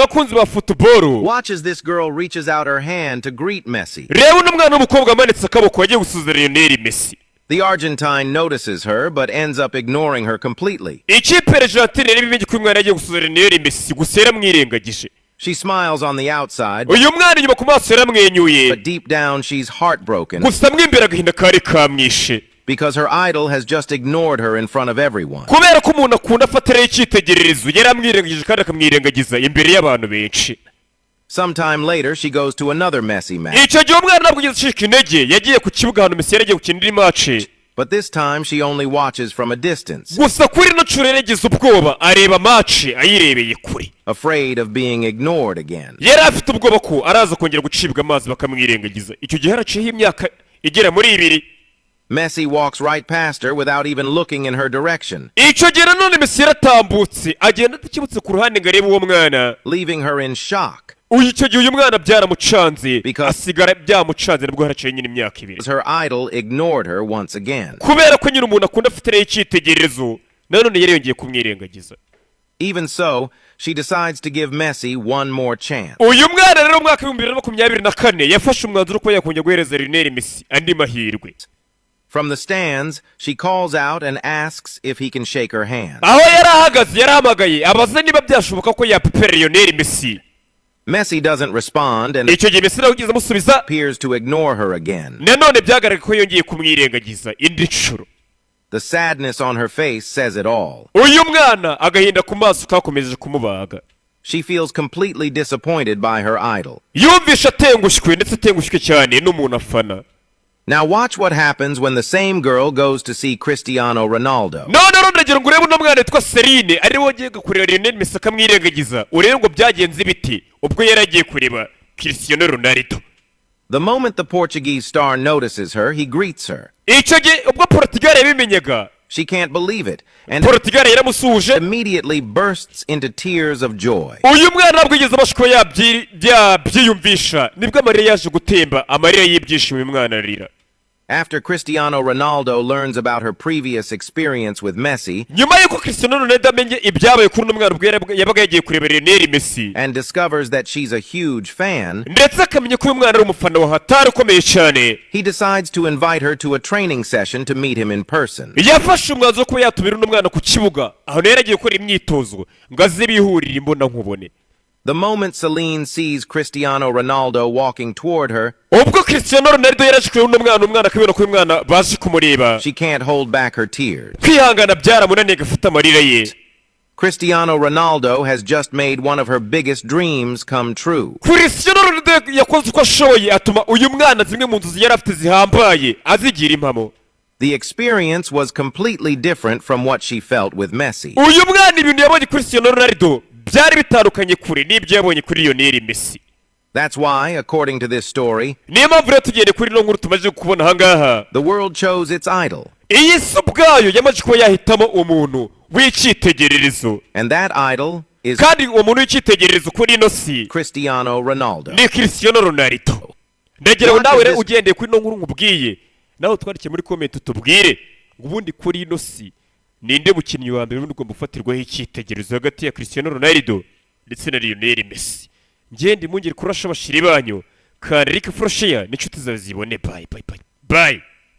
Bakunzi ba football, Watch as this girl reaches out her hand to greet Messi. Reba uno mwana w'umukobwa amanitse akaboko, yagiye gusuhuza Lionel Messi. The Argentine notices her but ends up ignoring her completely. Ikipe ya Argentine rero ibimenye ko uyu mwana yagiye gusuhuza Lionel Messi, gusa yaramwirengagije. She smiles on the outside, Uyu mwana inyuma ku maso yaramwenyuye, but deep down she's heartbroken gusa mo imbere agahinda kari kamwishe because her idol has just ignored her in front of everyone. Kubera ko umuntu akunda afatiraho icyitegererezo yaramwirengagije kandi akamwirengagiza imbere y'abantu benshi. Sometime later, she goes to another Messi match, Icyo gihe umwana ntabwo yigeze acika intege, yagiye ku kibuga ahantu Messi yari agiye gukina indi match. but this time she only watches from a distance, Gusa kuri ino nshuro yari yagize ubwoba, areba match ayirebeye kure, afraid of being ignored again. Yari afite ubwoba ko araza kongera gucibwa amazi bakamwirengagiza. Icyo gihe haraciyeho imyaka igera muri 2. Messi walks right past her without even looking in her direction, Icyo gihe nanone Messi yaratambutse, agenda adakebutse ku ruhande ngo arebe uwo mwana, leaving her in shock Uyu icyo gihe uyu mwana byaramucanze, Because asigara byamucanze, nabwo haraciye nyine imyaka 2, her idol ignored her once again. Kubera ko nyine umuntu akunda afite icyitegererezo nanone yari yongeye kumwirengagiza. Even so, she decides to give Messi one more chance. Uyu mwana rero mu mwaka w'2024 yafashe umwanzuro wo kuba yakongera guhereza Lionel Messi andi mahirwe. From the stands, she calls out and asks if he can shake her hand. Aho yari ahagaze yarahamagaye abaza niba byashoboka ko yapepera Lionel Messi. Messi doesn't respond and Icyo gihe Messi nawe ugeze amusubiza, appears to ignore her again. Nanone byagaragaye ko yongeye kumwirengagiza indi nshuro. The sadness on her face says it all. Uyu mwana agahinda ku maso kakomeje kumubaga. She feels completely disappointed by her idol. Yumvishe atengushywe, ndetse atengushywe cyane n'umuntu afana. Now watch what happens when the same girl goes to see Cristiano Ronaldo. None rero ndagira ngo urebe uno mwana witwa Celine, ari we wagiye kureba Lionel Messi akamwirengagiza, urebe ngo byagenze biti ubwo yari agiye kureba Cristiano Ronaldo. The moment the Portuguese star notices her, he greets her. Icyo gihe ubwo Portugal yabimenyaga, She can't believe it and Portugal yaramusuhuje. immediately bursts into tears of joy. Uyu mwana ntabwo yigeze abasha kuba yabyiyumvisha, nibwo amarira yaje gutemba, amarira y'ibyishimo, uyu mwana ararira. After Cristiano Ronaldo learns about her previous experience with Messi Nyuma y'uko Cristiano Ronaldo amenye ibyabaye kuri uno mwana ubwo yabaga yagiye kureba Lionel Messi and discovers that she's a huge fan, ndetse akamenya ko uyu mwana ari umufana wa hatari ukomeye cyane, he decides to invite her to a training session to meet him in person. Yafashe umwanzuro wo kuba yatumira uno mwana ku kibuga aho yari agiye gukora imyitozo ngo aze bihurire imbona nkubone. The moment Celine sees Cristiano Ronaldo walking toward her, Ubwo Cristiano Ronaldo yaraje kureba uno mwana, umwana akabona ko uyu mwana baje kumureba, she can't hold back her tears. Kwihangana byaramunaniye, agafata amarira ye. Cristiano Ronaldo has just made one of her biggest dreams come true. Cristiano Ronaldo yakoze uko ashoboye atuma uyu mwana zimwe mu nzozi yari afite zihambaye azigira impamo. The experience was completely different from what she felt with Messi. Uyu mwana ibintu yabonye kuri Cristiano Ronaldo byari bitandukanye kure n'ibyo yabonye kuri Lionel Messi. That's why, according to this story, Niyo mpamvu rero tugende kuri ino nkuru tumaze kubona ahangaha, the world chose its idol, iyi si ubwayo yamaze kuba yahitamo umuntu w'icyitegererezo, and that idol is kandi uwo muntu w'icyitegererezo kuri ino si Cristiano Ronaldo. ni Cristiano Ronaldo. Ndagira ngo nawe rero ugendeye kuri ino nkuru nkubwiye, nawe twandike muri comment utubwire ngo ubundi kuri ino si ninde mukinnyi wa mbere ubundi ugomba gufatirwaho icyitegererezo hagati ya Cristiano Ronaldo ndetse na Lionel Messi? Ngende mungere kurasha abashiri banyu, kandi like, follow, share n'inshuti zawe zibone. Bye bye bye bye.